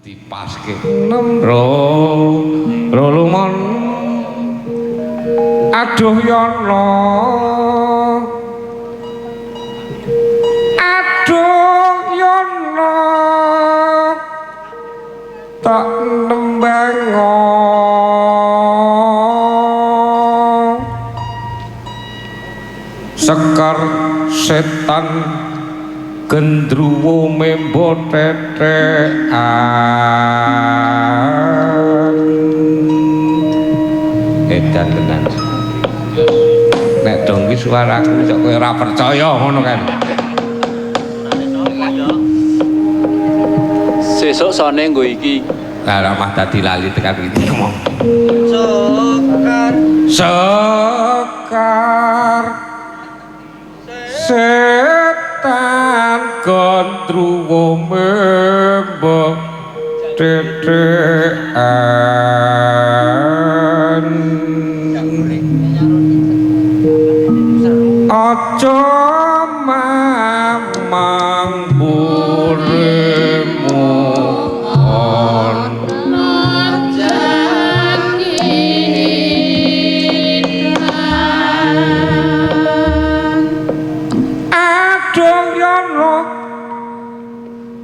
Dipaske 6 ro ro lumon. Aduh yono, aduh yono, tak nembango sekar setan gendruwo membo tetekan. Edan tenan. Nek dong ki suaraku kok kowe ora percaya ngono kan. Sesuk sone nggo iki. Lah ora mah dadi lali tekan iki ngomong. Sekar Sekar setan gendruwo membo tetekan. Aja mamang buremu ana aduh yono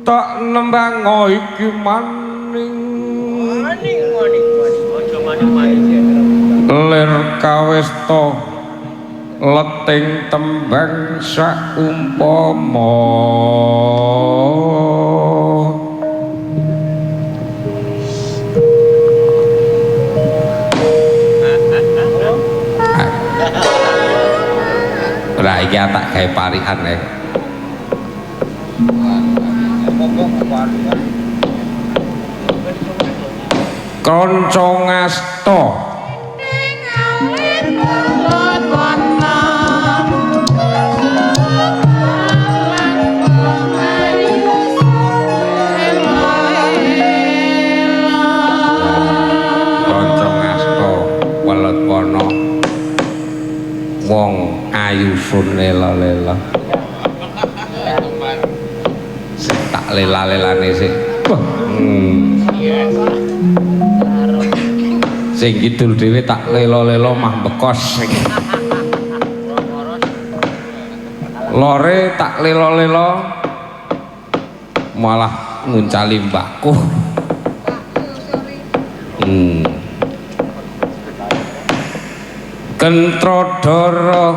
tak nembang iki maning maning maning maning aja maning maning. Lir kawesta leting tembang saumpama. Ora iki tak gawe parikan ae. Kanca ngasta weletwana wong ayu sun lela-lela. Sik tak lela-lelane sik. Sing kidul dhewe tak lela-lela mah bekos. Lore tak lela-lela malah nguncali mbakku. Kentrodoro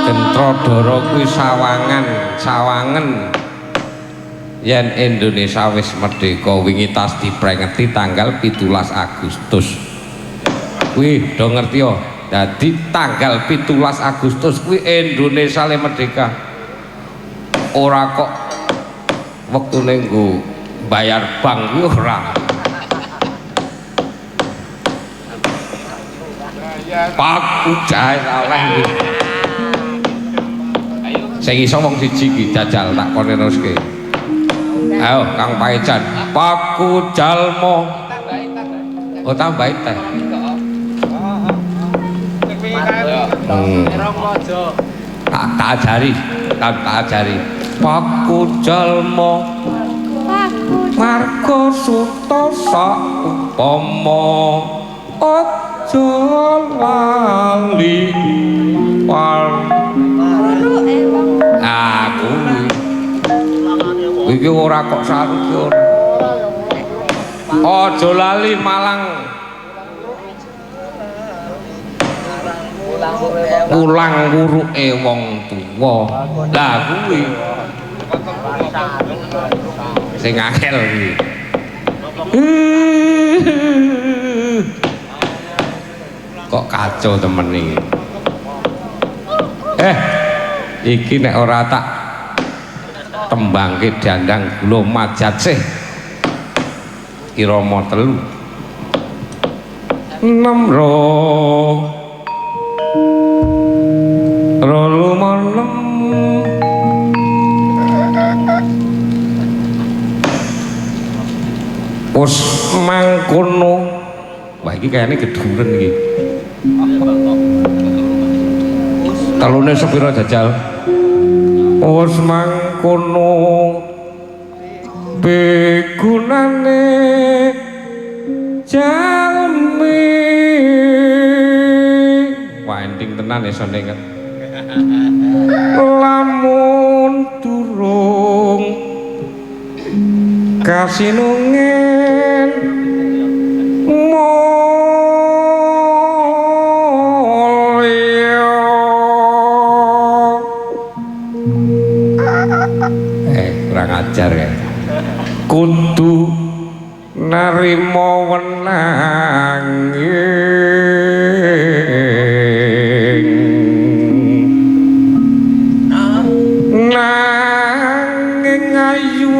Kentrodoro kuwi sawangan, sawangen yen Indonesia wis merdeka wingi tas diprengeti tanggal 17 Agustus. Kuwi do ngerti yo. Dadi tanggal 17 Agustus kuwi Indonesia le merdeka. Ora kok wektune nggo bayar bank kuwi ora. Paku jae oleh iki. Sing iso wong siji iki jajal tak kon neruske. Ayo Kang Paijan, Paku Jalmo. Oh tambahi teh. Tak ajari, tak ajari. Paku Jalmo marga suta saupama aja lali aku iki ora kok saruke ora. Aja lali malang ulang wuruke wong tuwa. Lah kuwi sing angel kuwi. Kok kacau temen iki. Iki nek ora tak tembangke dandang gula majat sih. Irama 3. 6 ro ro lima nem. Wis mangkono. Wah iki kayaknya geduren iki. Telune sepira jajal? Wis mangkono begunane jalmi. Wah, enting tenan isone kan. Lamun durung kasinungen mulya. Kurang ajar ya. Kudu narima wenang nanging ayu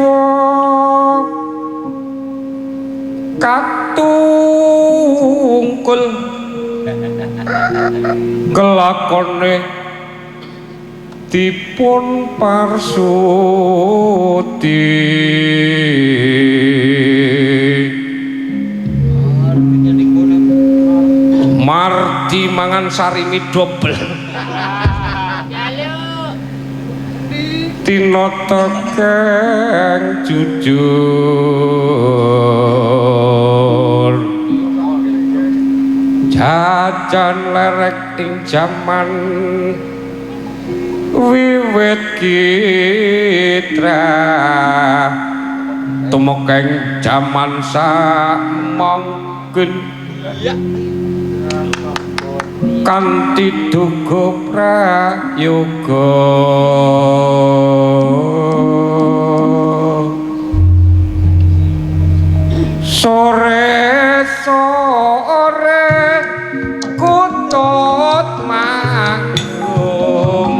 katungkul kelakone dipun parsuti. Mardi mangan sarimi dobel. Tinata kang jujur jajan lerek ing jaman wiwit kitra tumekeng jaman samangken kanthi duga prayoga. Sore sore kutut manggung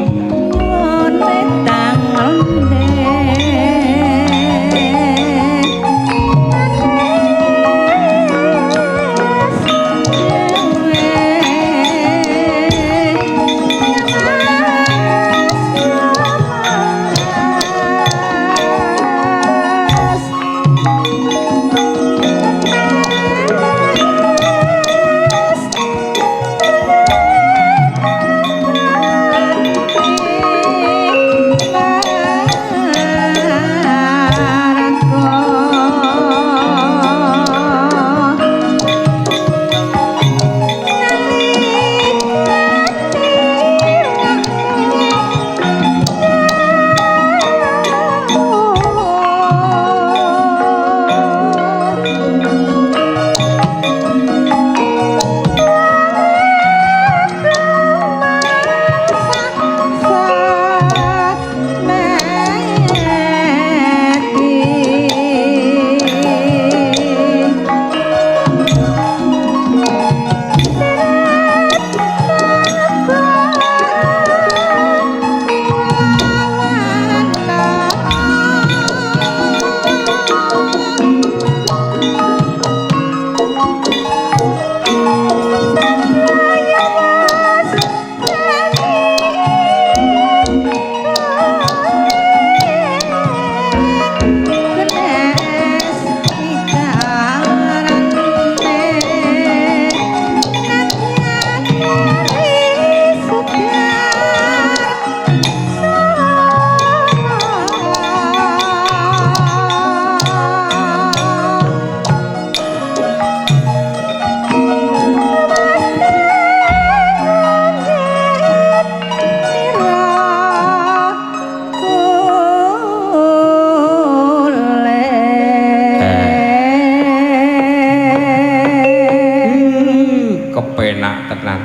kepenak tenan.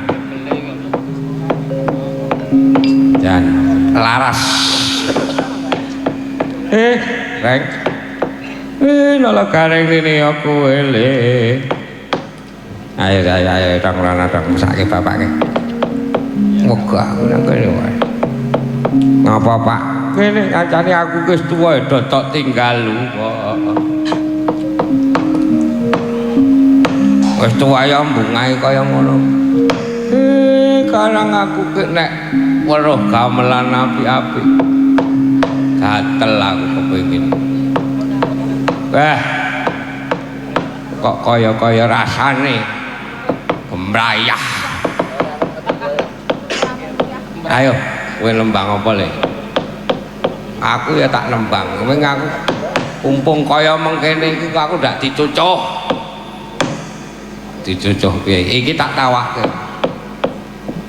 Dan laras. Reng. Lala gareng rene aku ele. Ayo ayo ayo dang rana dang mesake bapake. Wegah aku nang kene wae. Ngapa, Pak? Kene kancane aku wis tuwa dotok tinggal kok. Wis tuwa ya mbungahe kaya ngono. Karang aku ki nek weruh gamelan apik-apik. Gatel aku kepengin. Wah. Kok kaya-kaya rasane. Mrayah. Ayo, kowe nembang apa le? Aku ya tak nembang. Kowe ngaku umpung kaya mengkene iki aku ndak dicucuh. Dicucuh piye? Iki tak tawakke.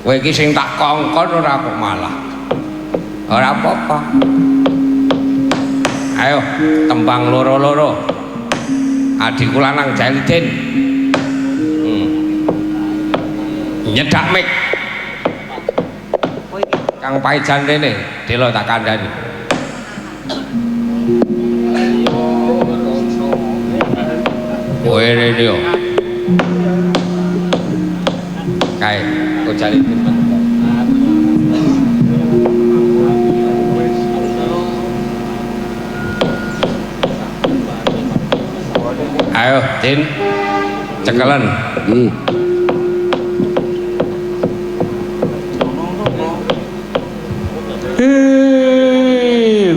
Kowe iki sing tak kongkon ora kok malah. Ora apa-apa. Ayo tembang loro-loro. Adikku lanang Jailudin. Nyedak mik. Kang Paijan rene, delo tak kandhani. Kowe rene yo. Kae, kok Jailudin. Ayo, Din. Cekelen. Nggih.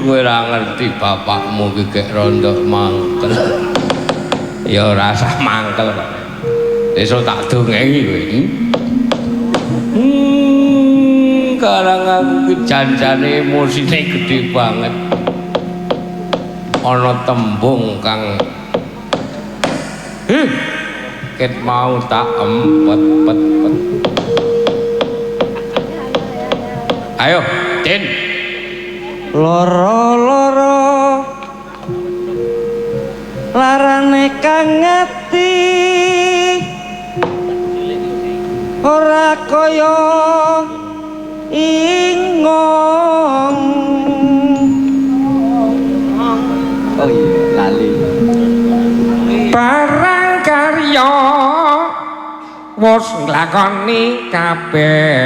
Kowe ora ngerti bapakmu ki gek rondok mangkel. Ya ora usah mangkel kok. Esuk tak dongengi kowe iki. Karang aku ki janjane emosine gedhe banget. Ana tembung kang ket mau tak empet pet pet. Ayo, Din. Loro-loro larane kang ati ora kaya ingong. Oh iya, lali. Barang karya wis nglakoni kabeh.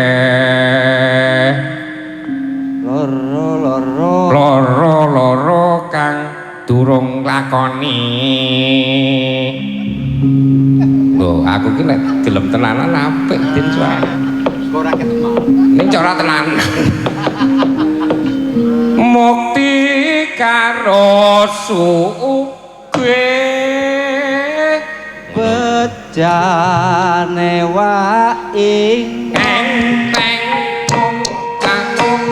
Loro-loro Loro-loro kang durung nglakoni. Lho, aku ki nek gelem tenanan apik Din suara. Ora ketemu. Ning cara tenanan. Mukti karo suge bejane waing enteng mung kakung.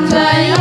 Jaya.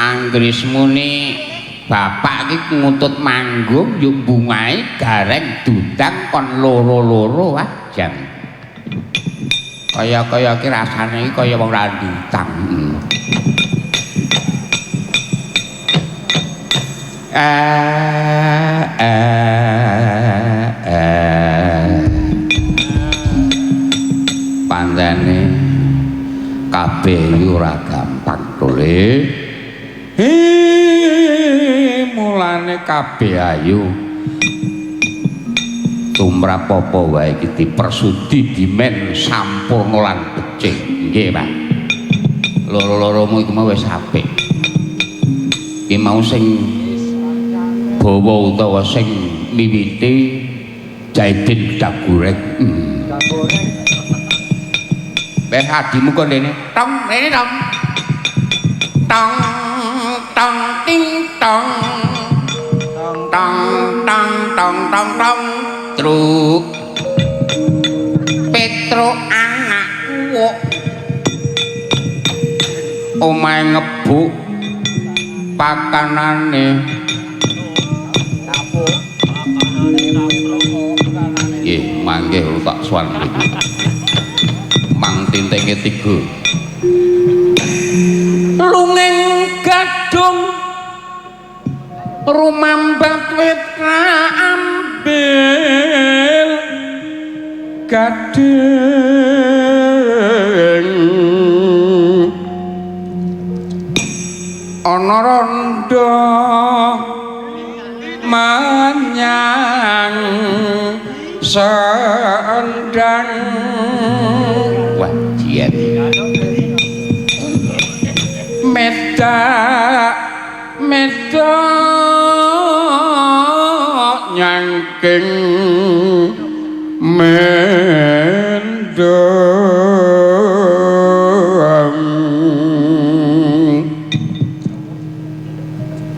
Anggris muni bapak iki ngutut manggung yo bungahe gareng dudang kon loro-loro wah jan. Kaya-kaya ki rasane iki kaya wong ra ndutang. Pandane kabeh iki ora gampang to, Le. Mulane kabeh ayo tumrap apa wae iki dipersudi dimen sampurna lan becik. Nggih, Pak. Loro-loromu iku mau wis apik. Iki mau sing bawa utawa sing miwiti Jaidin Gedak Goreng. Wes adimu kok rene. Tong rene tong. Tong tong ting tong. Tong tong tong tong tong. Truk. Petro anak kuwuk. Omahe ngebuk pakanane. Nggih, mangke tak sowan mriku. Mang tintenge tiga. Lunging gadung rumambat wit ambil gading ana rondo menyang sendang. Wah, jian. Medak medak nyangking mendong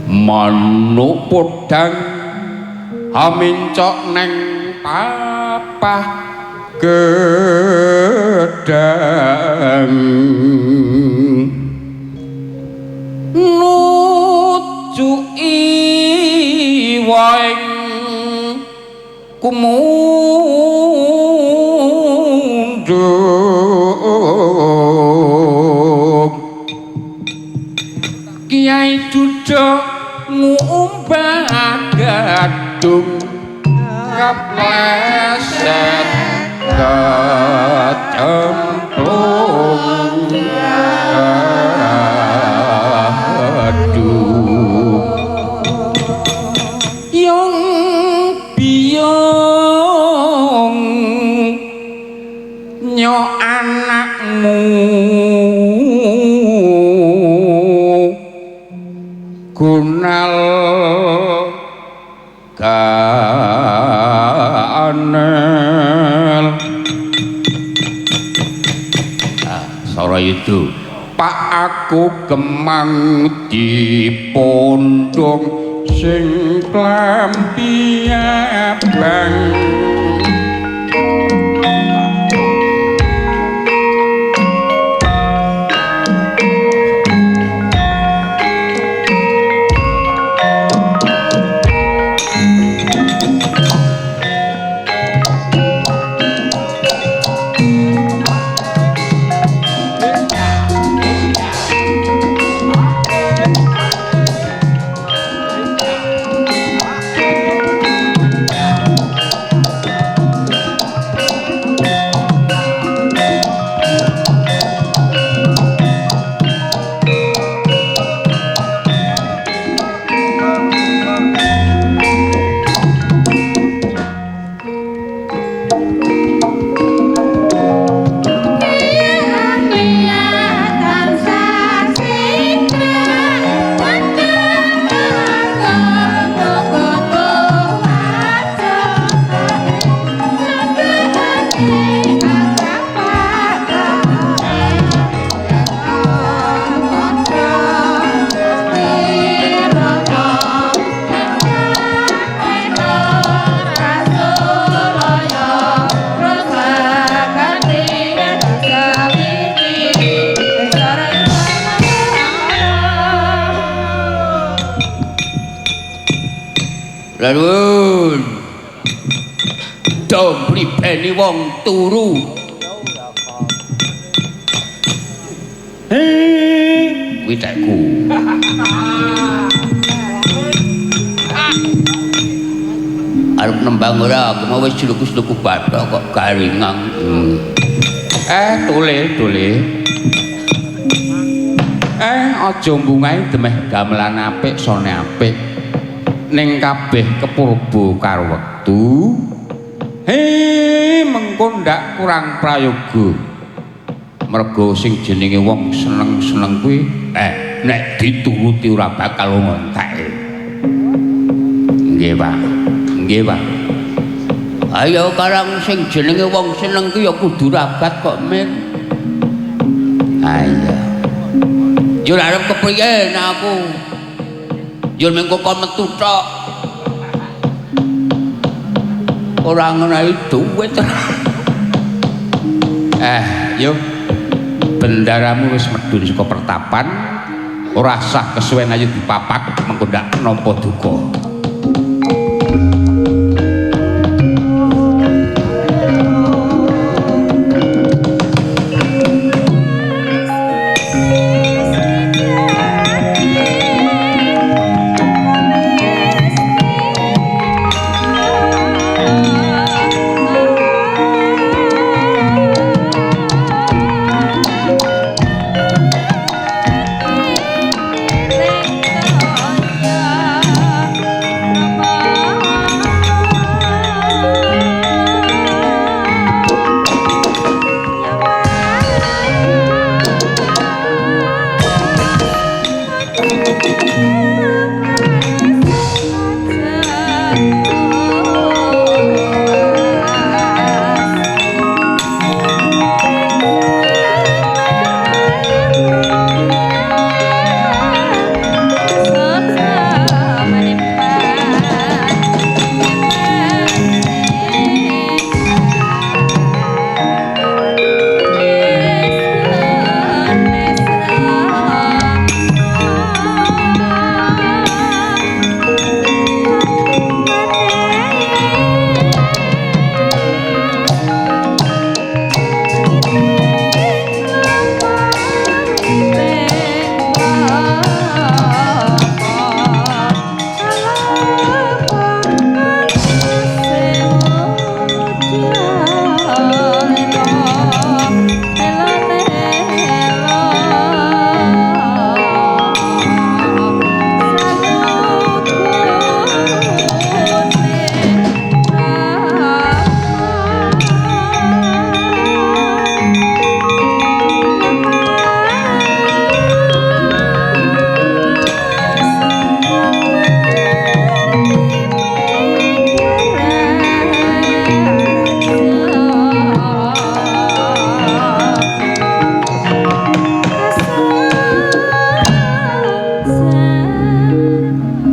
manuk podang amincok neng papah gedang nujuki waeng kumundung Kiai Duda ngumbah gadung kepleset kecemplung aduh yung biyong nyo anakmu gunal ganel. Sora itu Pak aku gemang dipondong sing klambi abang. Nuwun. Do mribeni wong turu. Kuwi tekku. Arep nembang ora, aku mau wis sluku-sluku bathok kok garingan. Tole, tole. Aja mbungahi demeh gamelan apik sone apik. Ning kabeh kepurba karo wektu. He, mengko ndak kurang prayoga. Mergo sing jenenge wong seneng-seneng kuwi nek dituruti ora bakal ngontake. Nggih, Pak. Nggih, Pak. Ayo karang sing jenenge wong seneng kuwi ya kudu rabat kok, Mir. Ayo. Yo arep kepriye nek aku? Yo mengko kon metu tok. Ora ngenai duit. Yo bendaramu wis medhun saka pertapan, ora sah kesuwen ayo dipapak mengko ndak nampa duka.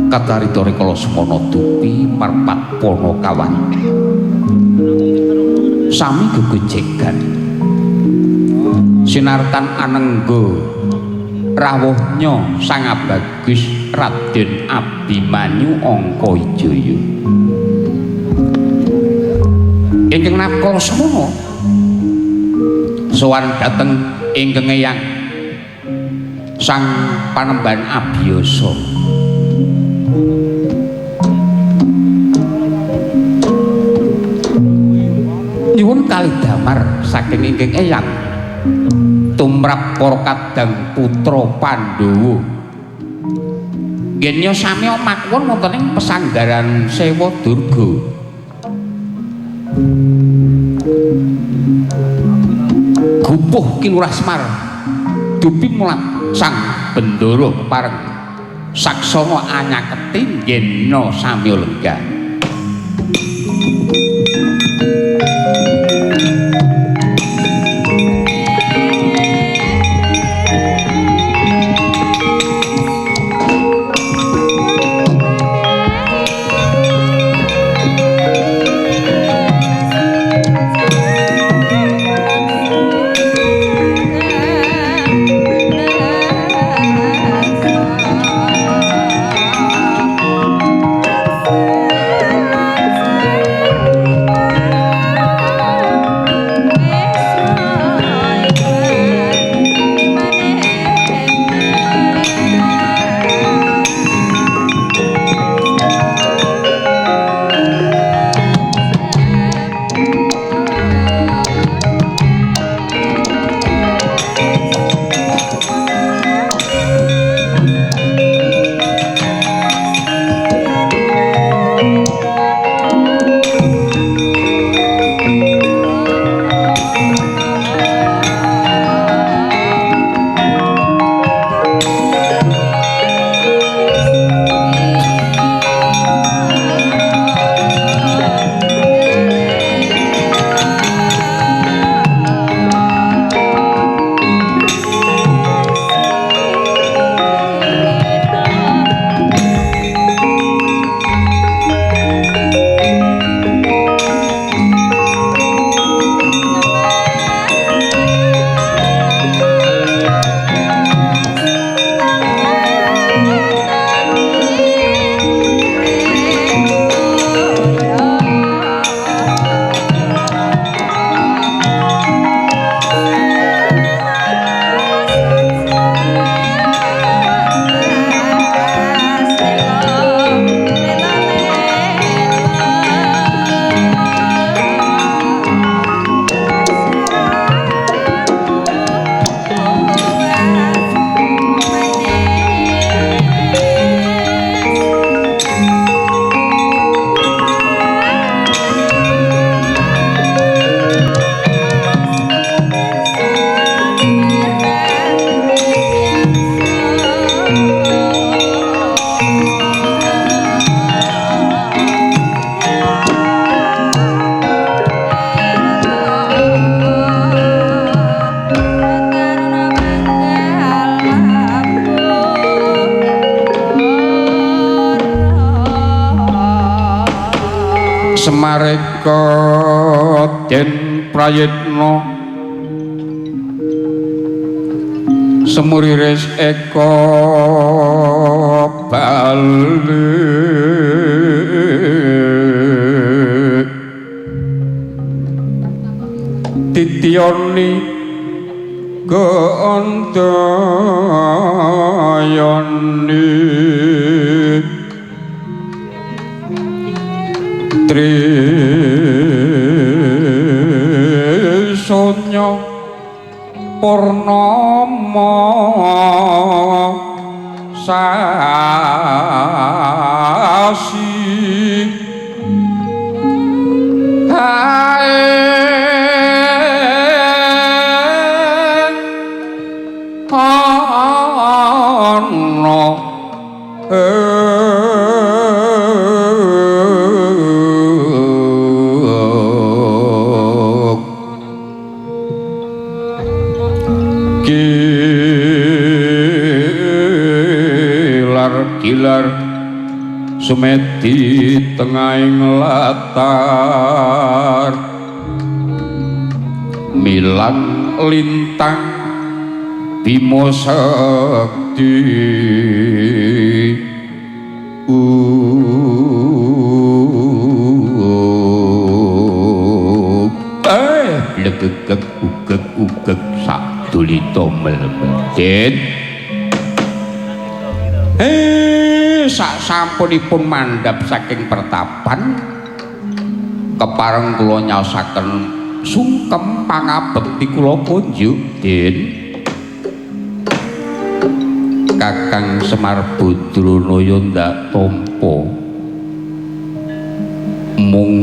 Kacarita rikala semana dupi marpat Panakawan sami gegojegan sinartan anengga rawuhnya sang abagus Raden Abimanyu Angkawijaya ingkang nafkala semana sowan dhateng ingkang eyang sang Panembahan Abiyasa. Nyuwun kalidamar saking ingkang eyang tumrap para kadang putra Pandhawa. Nggih sami makwon wonten ing pesanggaran Sewa Durga. Gupuh Ki Lurah Semar dupi mulat sang Bendara kepareng saksana anyaketi yena samya lenggah. Thank you. Semareka den prayitna semuriris eka balik titiyoni keandayani Trisonya Purnama sasi hae ana kilar sumedi tengahing latar milan lintang bima sekti blegegeg ugeg ugeg sadulita melmedit. Sak sampunipun mandhap saking pertapan kepareng kula nyaosaken sungkem pangabekti kula kunjuk Den Kakang Semar Badranaya ndak tampa mung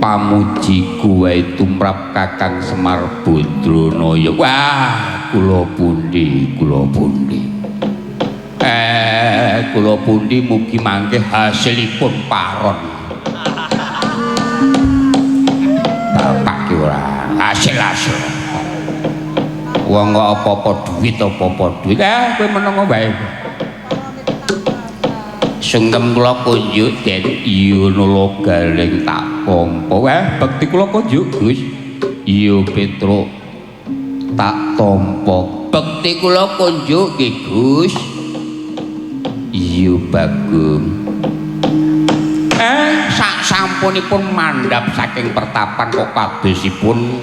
pamujiku wae tumrap Kakang Semar Badranaya. Wah, kula pundi, kula pundi. Kula pundi mugi mangke hasilipun paron. Bapak ki ora hasil-hasil. Wong kok apa-apa duit apa-apa duit. Kowe meneng wae. Sungkem kula kunjuk Den iya nula galing tak tampa. Bekti kula kunjuk Gus. Iya Petruk tak tampa. Bekti kula kunjuk nggih Gus. Iya Bagong. Sak sampunipun mandhap saking pertapan kok kadosipun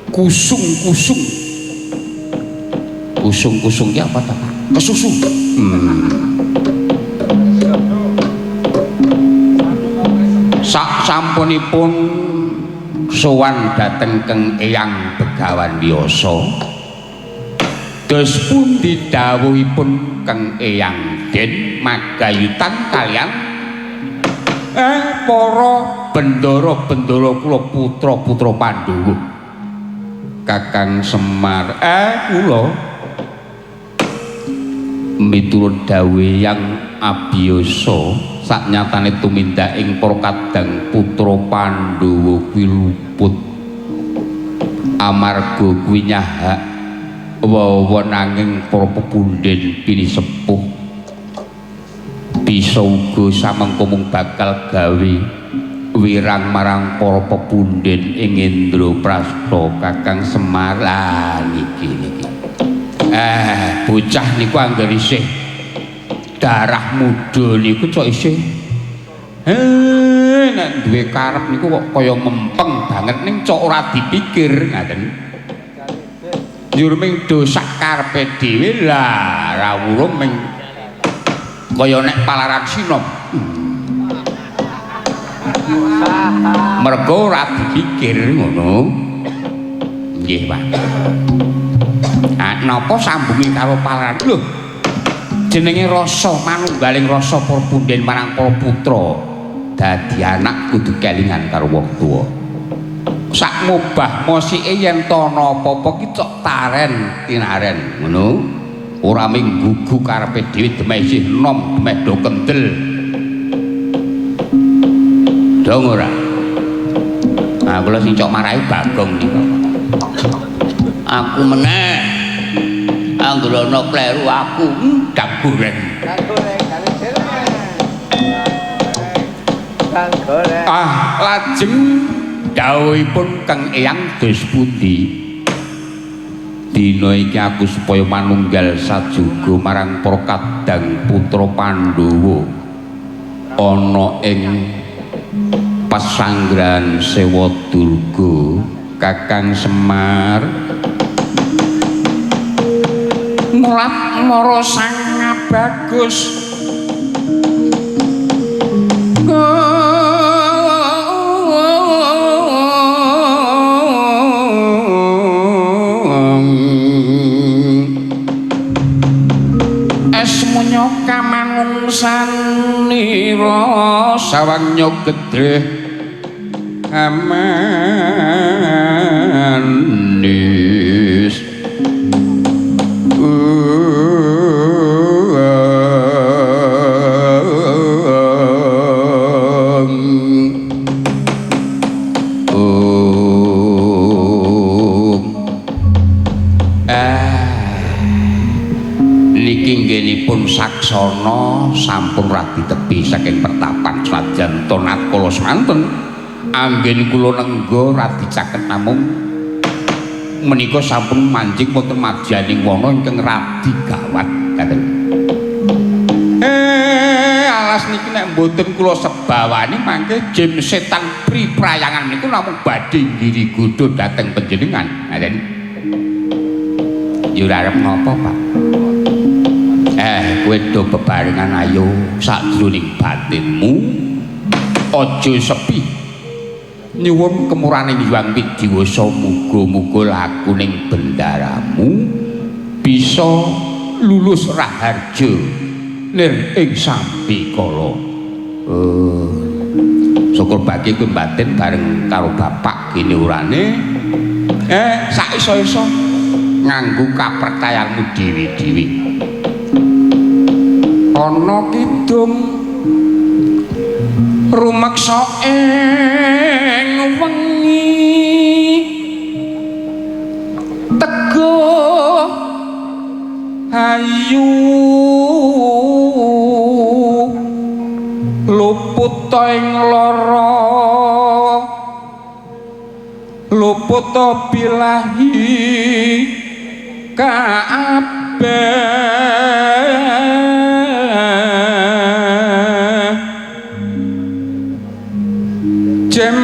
kusung-kusung. Kusung-kusung ki apa ta, Pak? Kesusu. Sak sampunipun sowan dhateng Keng Eyang Begawan Wiyasa. Dos pundi dawuhipun Keng Eyang Den magayutan kalian para bendara-bendara kula putra-putra Pandhawa. Kakang Semar kula miturut dawuh Yang Abiyasa saknyatane tumindak ing para kadang putra Pandhawa kuwi luput amarga kuwi nyahak wewenanging para pepundhen pinisepuh bisa uga samengko mung bakal gawe wirang marang para pepundhen ing Indraprastha. Kakang Semar niki niki bocah niku angger isih darah muda niku cok isih nek duwe karep niku kok kaya mempeng banget ning cok ora dipikir ngaten. Njur ming dosak karepe dhewe lah ra wurung ming kaya nek palaran sinom. Mergo ora dipikir ngono. Nggih, Pak. Napa sambunge karo palaran? Lho, jenenge rasa manunggaling rasa para punden marang para putra. Dadi anak kudu kelingan karo wong tuwa. Sak mubah mosike yen ta ana apa-apa ki cok taren tinaren ngono. Ora mung gugu karepe dhewe demeh isih enom, demeh do kendel. Dong ora? Nah, kula sing cok marahi Bagong niku. Aku meneh. Anggere ana kleru aku ndak goreng. Ndak goreng, kali dhewe. Tukang golek. Ah, lajeng dawuhipun Kang Eyang dos pundi? Dina iki aku supaya manunggal sajuga marang para kadang putra Pandhawa ana ing pasanggrahan Sewa Durga. Kakang Semar mulat mara sang bagus. Kamanungsanira sawangnya gedhe amanis. Niki nggenipun saksana sampun radi tepi saking pertapan senajan tonat kala semanten anggen kula nengga radi caket namung menika sampun manjing wonten madyaning wana ingkang radi gawat ngaten. Alas niki nek mboten kula sebawani mangke jim setan pri prayangan niku namung badhe nggiri godha dhateng panjenengan ngaten. Ya ora arep napa, Pak. Kowe do bebarengan ayo sakjroning batinmu aja sepi. Nyuwun kemuraning Hyang Widiwasa muga-muga lakuning bendaramu bisa lulus raharja nir ing sambikala. Syukur bagi kowe batin bareng karo bapak kene urane. Sak iso-iso nganggo kapercayanmu dhewe-dhewe. Ana kidung rumeksa ing wengi teguh hayu luput ing lara luput bilahi kabeh. Jem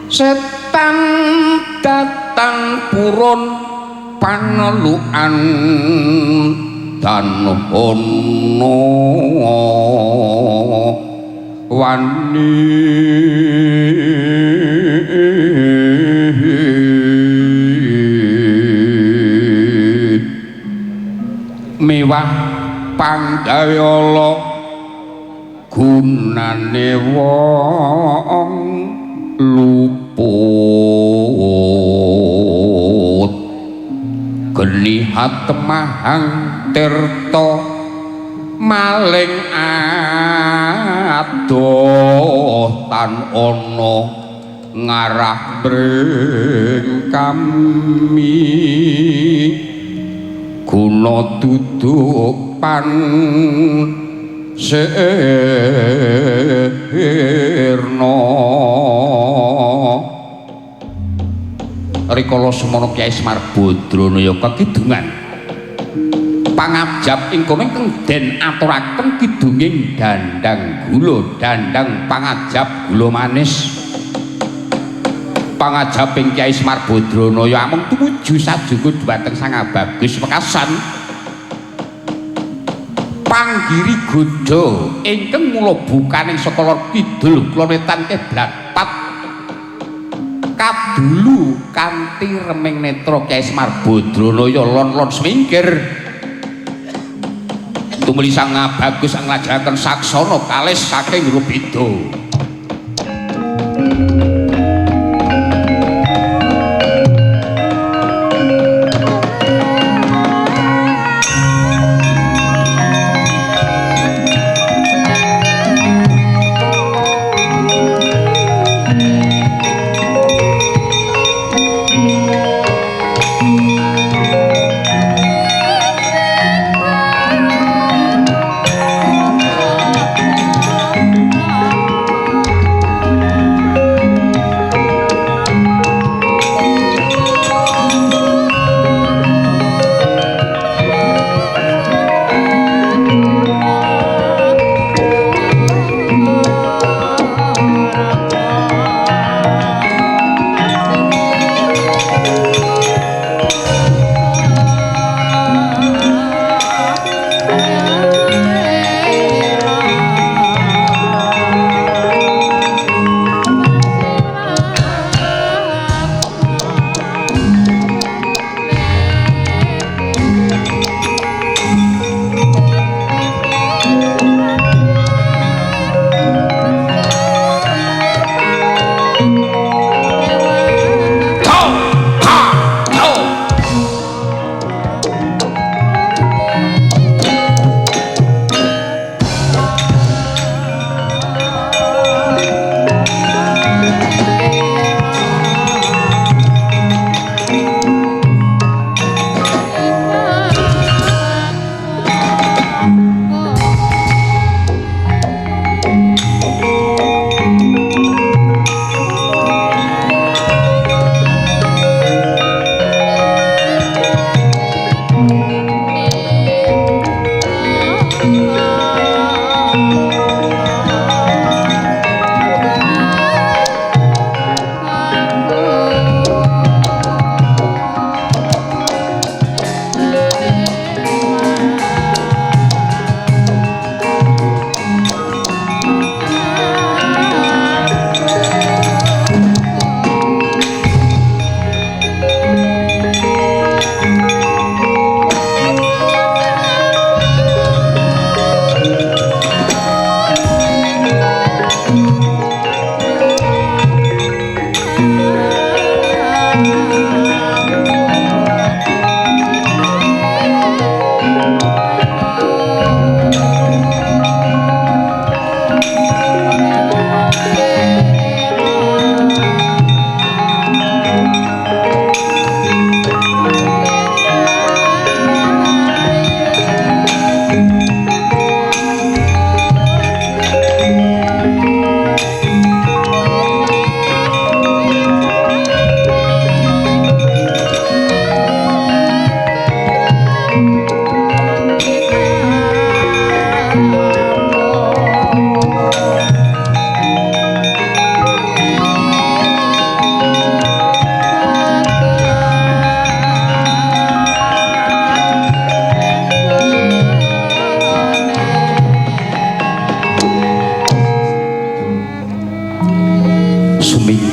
setan datang purun panelukan dan ono wani. Mewah panggawe Allah gunane wong luput genihat temahang tirta maling adoh tan ana ngarah mring kami guna duduk pan sirna. Rikala semana Kyai Semar Badranaya kekidungan pangajap ing kono ingkang den aturaken kidunging dandang gula, dandang pangajap gula manis. Pangajaping Kyai Semar Badranaya amung tumuju sajuga dhumateng Sang Bagus wekasan panggiri godha ingkang mula bukaning saka lor kidul kulon wetan kiblat pat kadulu kanthi reming netra Kyai Semar Badranaya lon-lon semingkir tumuli Sang Bagus nglajengaken saksana kalis saking Rubeda.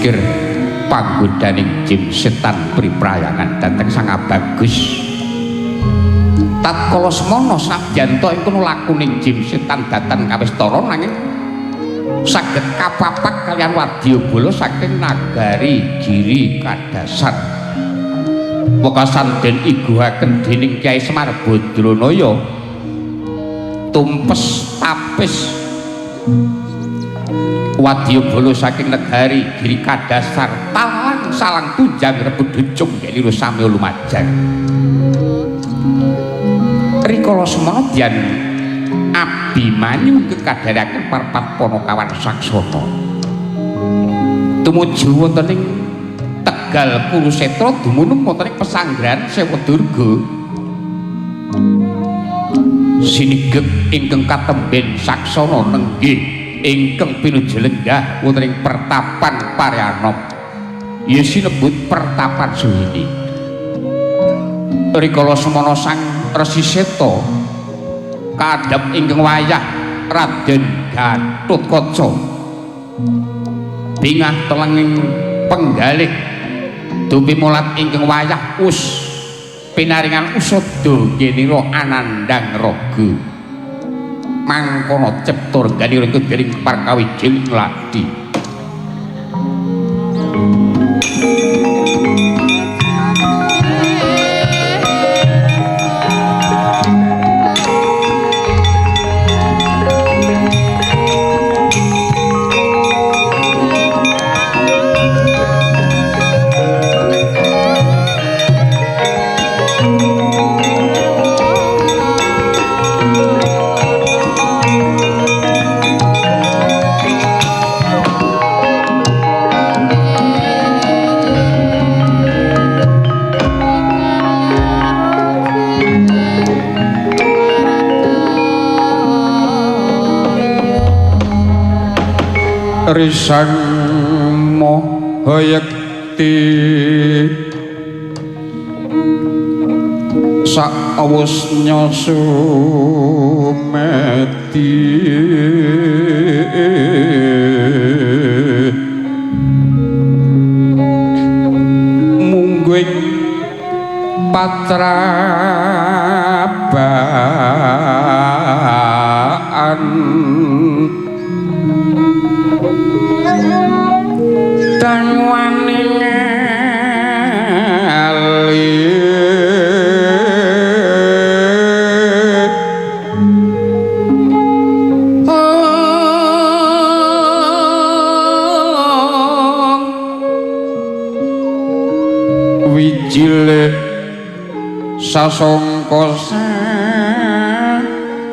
Sumikir panggodaning jim setan priprayangan dhateng Sang Bagus. Tatkala semono sanadyan ta ing kono lakuning jim setan datan kawistara nanging saged kapapak kaliyan wadyabala saking nagari Giri Kadasar. Wekasan den iguhaken dening Kyai Semar Badranaya tumpes tapis wadyabala saking negari Giri Kadasar talang salang tunjang rebut ducung ngelira samya lumajar. Rikala semana dyan Abimanyu kekadharaken parpat Panakawan Saksana tumuju wonten ing Tegal Kurusetra dumunung wonten ing pesanggrahan Sewadurga sinigeg ingkang katemben Saksana nenggih ingkang pinuju lenggah wonten ing pertapan Paryanom ya sinebut pertapan Suhini. Rikala semana Sang Resi Seta kadhep ingkang wayah Raden Gatotkaca bingah telenging penggalih dumimulat ingkang wayah us pinaringan usada genira anandang raga mangkono cipta rengganira ingkang dening perkawijing ladi. Risang Mahayekti sakwusnya sumedi mungguing patrabaan danyuane ngali wijile sasongko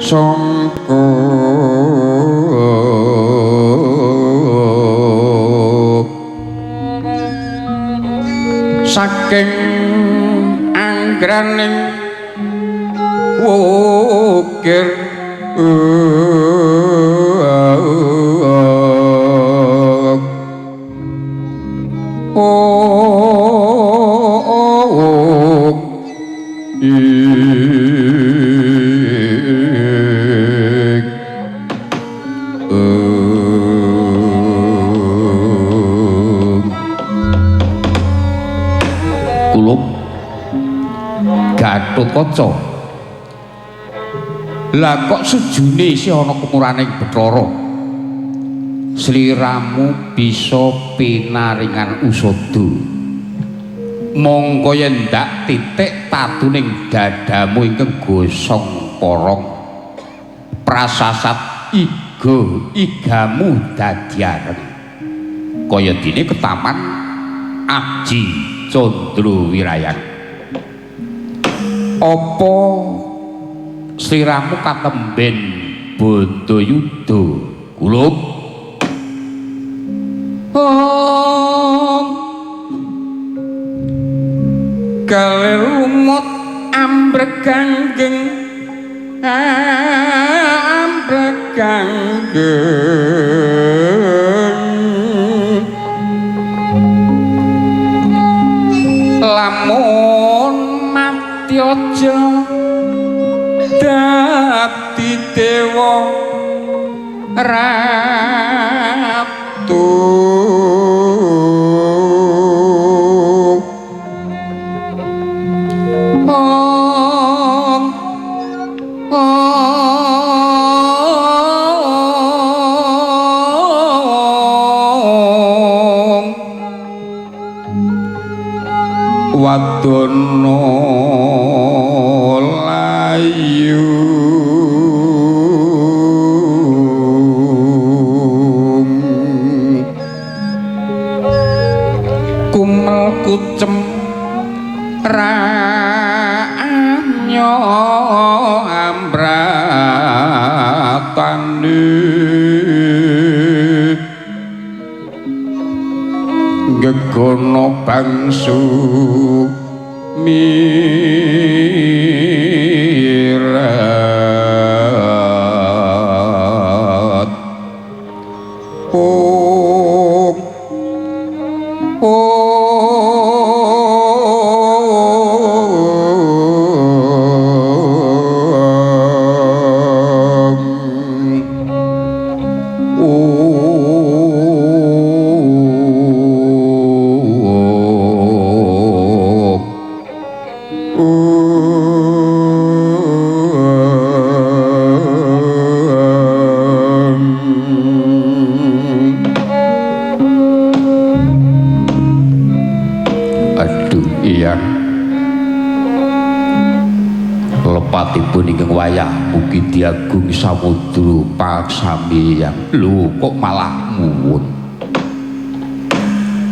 sasongko saking anggraning wukir Gatotkaca. Lah kok sejune isih ana kemuraning Bathara. Sliramu bisa pinaringan usada. Mongko yen ndak titik tatuning dadamu ingkang gosong porong. Prasasat iga igamu dadi areng. Kaya dene ketaman Aji Candra Wirayang. Apa sliramu katemben Bandayuda kulup? Gawe lumut ambreganggeng ambreganggeng lamun mati aja dadi dewa ratu. Wadana layu kumel kucem ranyo ambratane gegono bangsu mirat ong Aduh iya lepatipun ingkang wayah mugi diagung samudra paksami yang lho kok malah muwun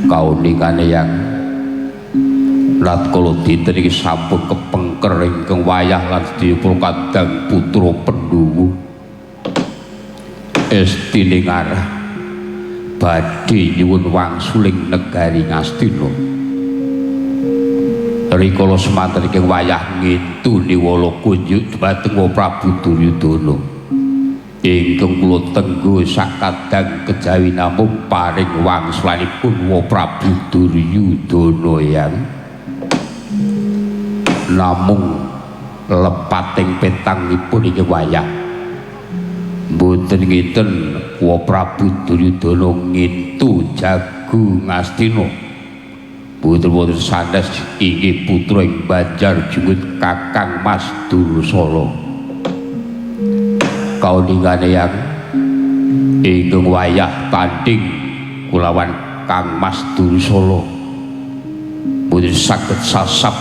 kauningane yang latkala dinten iki sampun kepengker ingkang wayah lan sedaya para kadang putra Pandhawa esti ning arah badhe nyuwun wangsuling negari Ngastina. Rikala semanten ingkang wayah ngintu niwala kunjuk dhumateng Prabu Duryudana ingkang kula tenggo sakadang kejawi namung paring wangsulanipun wa Prabu Duryudana yang namung lepating petangipun ingkang wayah mboten ngiten wa Prabu Duryudana ngintu jago Ngastina boten-boten sanes inggih putra ing Banjar Jungut Kakang Mas Dursala. Kauningane yang ingkang wayah tanding kulawan Kang Mas Dursala mboten saged sasap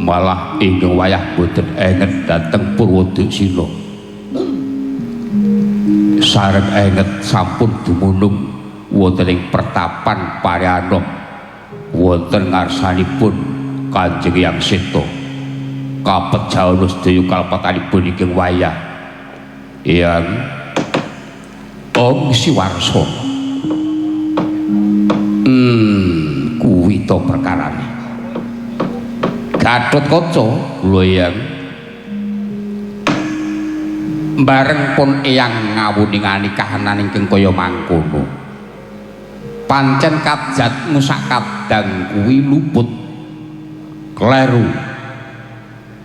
malah ingkang wayah mboten enget dhateng Purwodaksina. Sareng enget sampun dumunung wonten ing pertapan Paryanom wonten ngarsanipun Kanjeng Hyang Seta kapejana sedaya kalpatanipun ingkang wayah Hyang Ong Siwarsana. Kuwi to perkarane Gatotkaca kula Hyang bareng pun eyang ngawuningani kahanan ingkang kaya mangkono. Pancen kajatmu sakadang kuwi luput kleru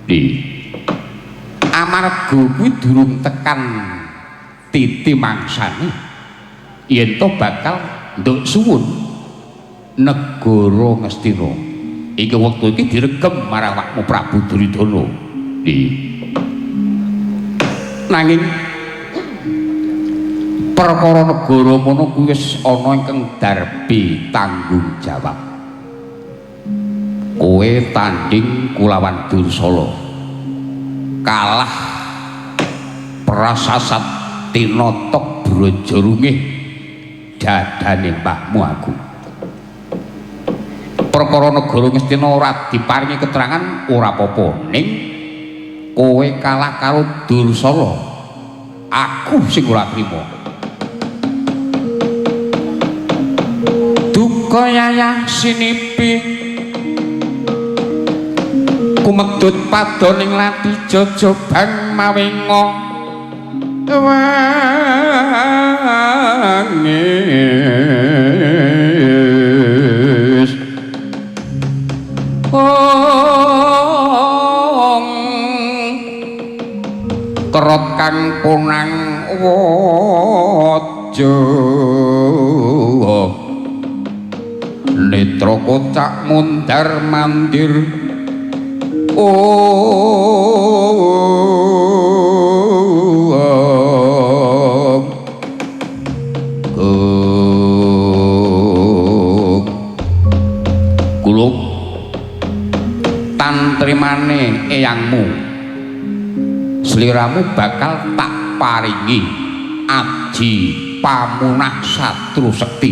di amarga kuwi durung tekan titi mangsane yen to bakal nduk suwun negara Ngastina iki wektu iki diregem marang awakmu Prabu Duryudana di nanging perkara negara mono kuwi wis ana ingkang darbi tanggung jawab. Kowe tanding kulawan Dursala kalah prasasat tinotok Brajarungih dadane mbahmu aku. Perkara negara Ngastina ora diparingi keterangan ora apa-apa ning kowe kalah karo Dursala aku sing ora trima. Duka yayah sinipi kumedhut padoning lati jajabang mawenga wangis ong kerot kang punang waja netra kocak mundar mandir ong kula Katremane eyangmu, sliramu bakal tak paringi aji pamunah satru sekti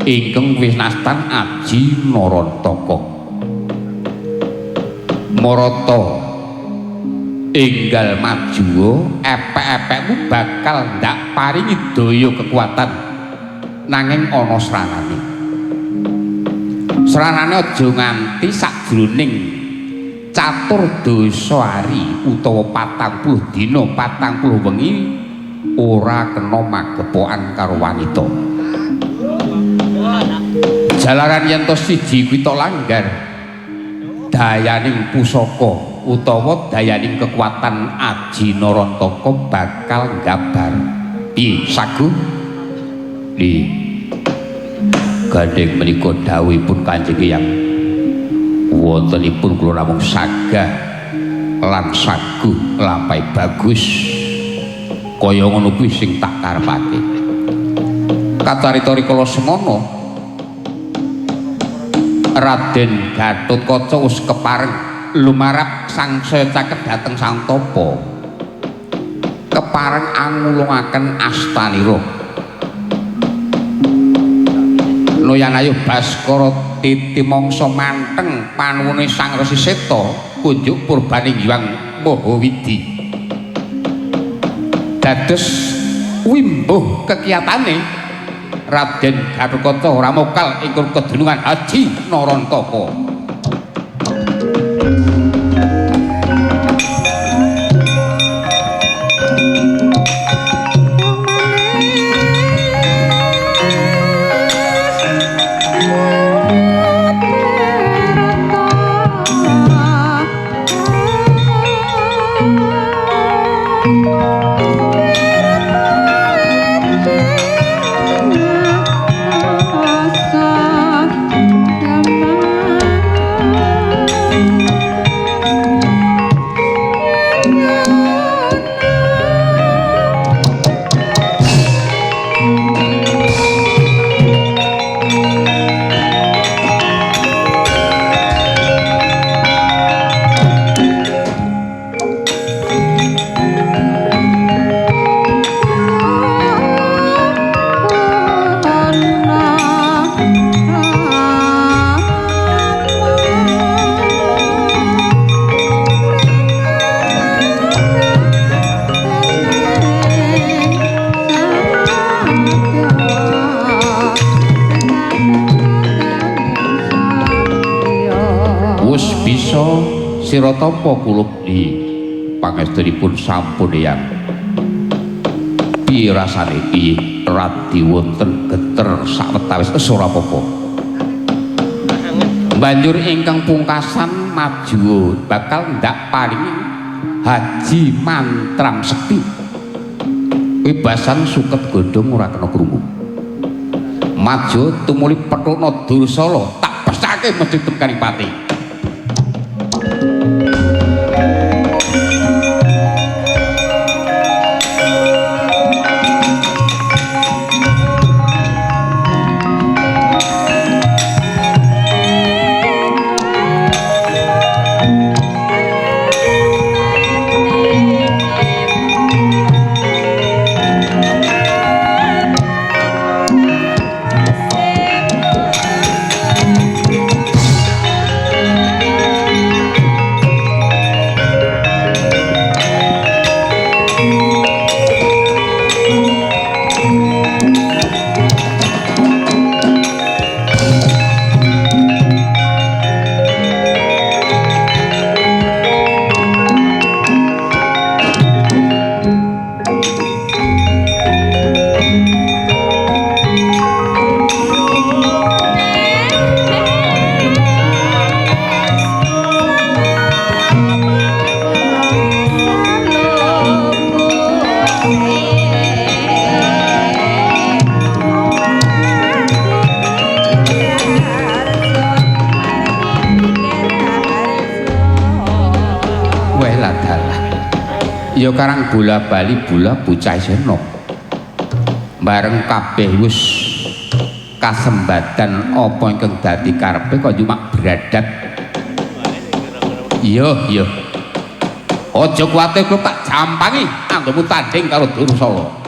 ingkang winastan aji Narantaka. Marata enggal majuwa, epek-epekmu bakal ndak paringi daya kekuatan, nanging ana sranane. Sranane aja nganti sakjroning catur dasa hari utawa 40 dina 40 wengi ora kena magepokan karo wanita. Jalaran yen to siji kuwi to langgar dayaning pusaka utawa dayaning kekuatan aji Narantaka bakal nggabar. Piye sagu? Di gandeng menika dawuhipun Kanjeng Hyang wontenipun kula namung sagah lan saguh lampahi bagus kaya ngono kuwi sing tak karepake. Kacarita rikala semono Raden Gatotkaca wis kepareng lumarap sangsaya caket dhateng Sang Tapa, kepareng angulungaken astanira. Noyan ayu Baskara titi mangsa manteng panuwune Sang Resi Seta kunjuk purbaning Hyang Mahawidi. Dados wimbuh kekiyatane Raden Gatotkaca ora mokal ing kedunungan Haji Narantaka. Sira tampa kulup di pangestunipun sampun eyang. Piye rasane iki radi wonten geter sawetawis ora apa-apa. Banjur ingkang pungkasan maju bakal ndak paringi haji mantram sekti. Wibasan suket godhong ora kena krungu. Maju tumuli pethukna Dursala tak pesake mesti temkaning pati. Ya karang bola bali bola bocah isih nom. Bareng kabeh wis kasembadan apa ingkang dadi karepe kok cuma bradat. Iya, iya. Aja kuwatir kowe tak jampangi anggonmu tanding karo Dursala.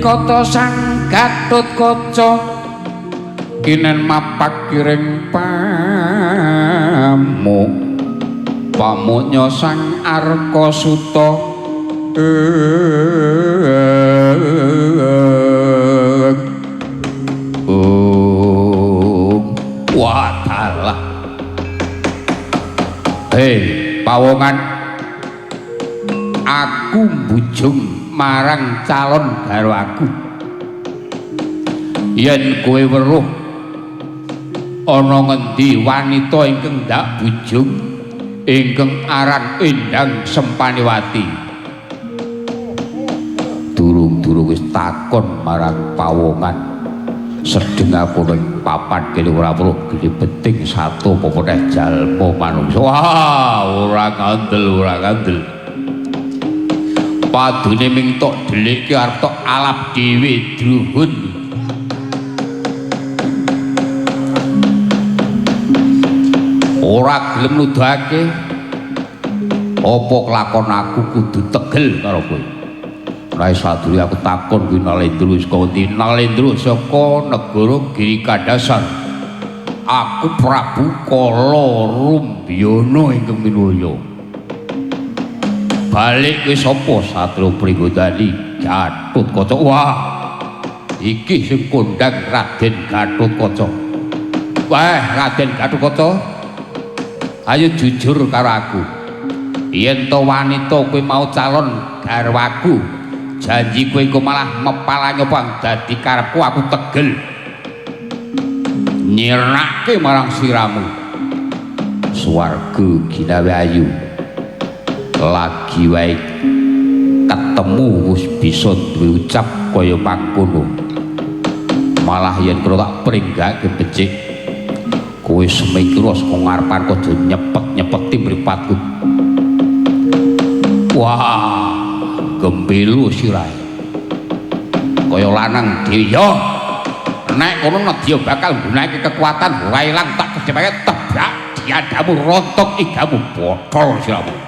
Kata Sang Gatotkaca kinen mapak kiring pamuk pamuknya Sang Arkasuta. Wadalah. Hei pawongan, aku mbujung marang calon garwaku. Yen kowe weruh ana ngendi wanita ingkang ndak bujung ingkang aran Endang Sempaniwati, durung-durung wis takon marang pawongan, sedeng aku ning papan kene ora weruh gede beting satu apa meneh jalma manungsa. Wah, ora ngandel, ora ngandel. Padune ming tok dhelikke arep tok alap dhewe druhun. Ora gelem nuduhake apa kelakon aku kudu tegel karo kowe. Nek sadurunge aku takon kuwi Nalendra saka ngendi? Nalendra saka negara Giri Kandhasan. Aku Prabu Kala Rumbyana ingkang minulya. Balik kowe sapa? Satria Pringgondani Gatotkaca. Wah, iki sing kondang Raden Gatotkaca. Wah, Raden Gatotkaca, ayo jujur karo aku. Yen to wanita kowe mau calon garwaku, janji kowe engko malah mepalangi apa dadi karepku, aku tegel nyirnake marang siramu. Swarga ginawe ayu. Lagi wae ketemu wis bisa duwe ucap kaya mangkono. Malah yen kula tak pringgake becik, kowe semikira saka ngarepanku aja nyepet-nyepeti mripatku. Wah, gembelo sirahe. Kaya lanang dhewe ya. Nek kono nedya bakal nggunakake kekuatan ora ilang tak kedhepake tebrak diadamu rontok igamu botol siramu.